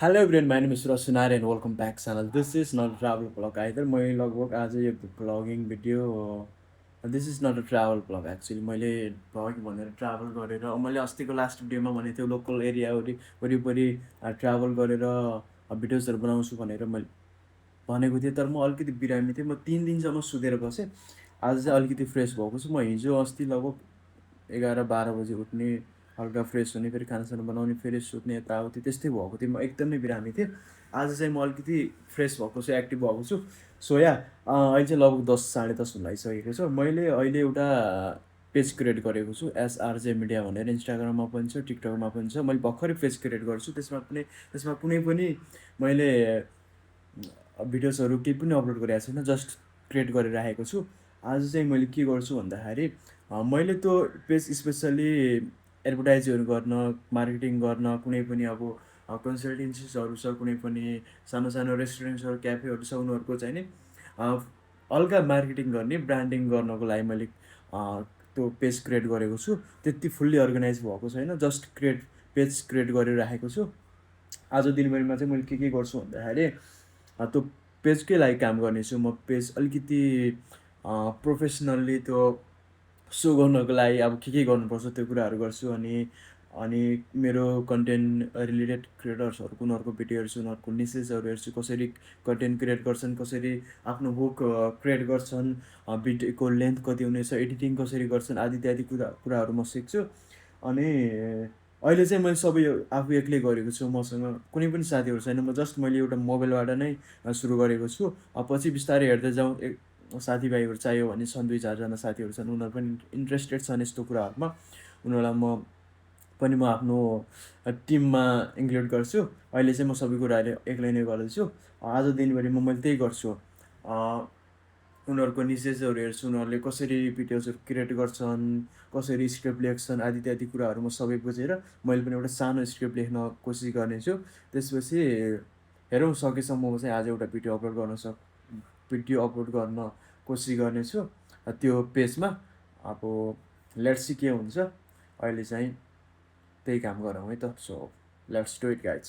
Hello everyone, my name is Rasunar and welcome back channel. This is not a travel vlog either. मैले लगभग आज यो vlogging video this is not a travel vlog actually मैले vlog भनेर travel गरेर मैले अस्तिको last भिडियोमा भनेको थिएँ लोकल एरिया वरिपरि ट्राभल गरेर भिडियोजहरू बनाउँछु भनेर मैले भनेको थिएँ। तर म अलिकति बिरामी थिएँ, म 3 दिनसम्म सुतेर बसेँ। आज चाहिँ अलिकति फ्रेस भएको छु। म हिजो अस्ति लगभग 11-12 बजी उठ्ने, हल्का फ्रेस हुने, फेरि खानासाना बनाउने, फेरि सुत्ने, यताउति त्यस्तै भएको थियो। म एकदमै बिरामी थिएँ। आज चाहिँ म अलिकति फ्रेस भएको छु, एक्टिभ भएको छु। सो या अहिले चाहिँ लगभग 10 साढे 10 हुन लागिसकेको छ। मैले अहिले एउटा पेज क्रिएट गरेको छु, एसआरजे मिडिया भनेर। इन्स्टाग्राममा पनि छ, टिकटकमा पनि छ। मैले भर्खरै पेज क्रिएट गर्छु। त्यसमा कुनै पनि मैले भिडियोजहरू केही पनि अपलोड गरेको छैन, जस्ट क्रिएट गरेर राखेको छु। आज चाहिँ मैले के गर्छु भन्दाखेरि मैले त्यो पेज स्पेसल्ली एडभर्टाइजहरू गर्न, मार्केटिङ गर्न, कुनै पनि अब कन्सल्टेन्सिजहरू छ, कुनै पनि सानो सानो रेस्टुरेन्ट्सहरू, क्याफेहरू छ, उनीहरूको चाहिँ नि हल्का मार्केटिङ गर्ने, ब्रान्डिङ गर्नको लागि मैले त्यो पेज क्रिएट गरेको छु। त्यति फुल्ली अर्गनाइज भएको छैन, जस्ट पेज क्रिएट गरेर राखेको छु। आज दिनभरिमा चाहिँ मैले के गर्छु भन्दाखेरि त्यो पेजकै लागि काम गर्नेछु। म पेज अलिकति प्रोफेसनल्ली त्यो सो गर्नको लागि अब के गर्नुपर्छ त्यो कुराहरू गर्छु। अनि मेरो कन्टेन्ट रिलेटेड क्रिएटर्सहरूको उनीहरूको भिडियो हेर्छु, उनीहरूको निसेसहरू हेर्छु, कसरी कन्टेन्ट क्रिएट गर्छन्, कसरी आफ्नो हुक क्रिएट गर्छन्, भिडियोको लेन्थ कति हुनेछ, एडिटिङ कसरी गर्छन्, आदि इत्यादि कुराहरू म सिक्छु। अनि अहिले चाहिँ मैले सबै आफू एक्लै गरेको छु। मसँग कुनै पनि साथीहरू छैन। मैले एउटा मोबाइलबाट नै सुरु गरेको छु। पछि बिस्तारै हेर्दै जाउँ। साथीभाइहरू चाहियो भने छन्, 2-4जना साथीहरू छन्, उनीहरू पनि इन्ट्रेस्टेड छन् यस्तो कुराहरूमा। उनीहरूलाई म आफ्नो टिममा इन्क्लुड गर्छु। अहिले चाहिँ म सबै कुराहरू एक्लै नै गर्दैछु। आज दिनभरिमा मैले त्यही गर्छु। उनीहरूको निसेसहरू हेर्छु, उनीहरूले कसरी भिडियोजहरू क्रिएट गर्छन्, कसरी स्क्रिप्ट लेख्छन्, आदि इत्यादि कुराहरू म सबै बुझेर मैले पनि एउटा सानो स्क्रिप्ट लेख्न कोसिस गर्नेछु। त्यसपछि हेरौँ, सकेसम्म म चाहिँ आज एउटा भिडियो अपलोड गर्न कोसिस गर्नेछु त्यो पेजमा। अब लेट्स सी के हुन्छ। अहिले चाहिँ त्यही काम गरौँ है त। So let's do it guys.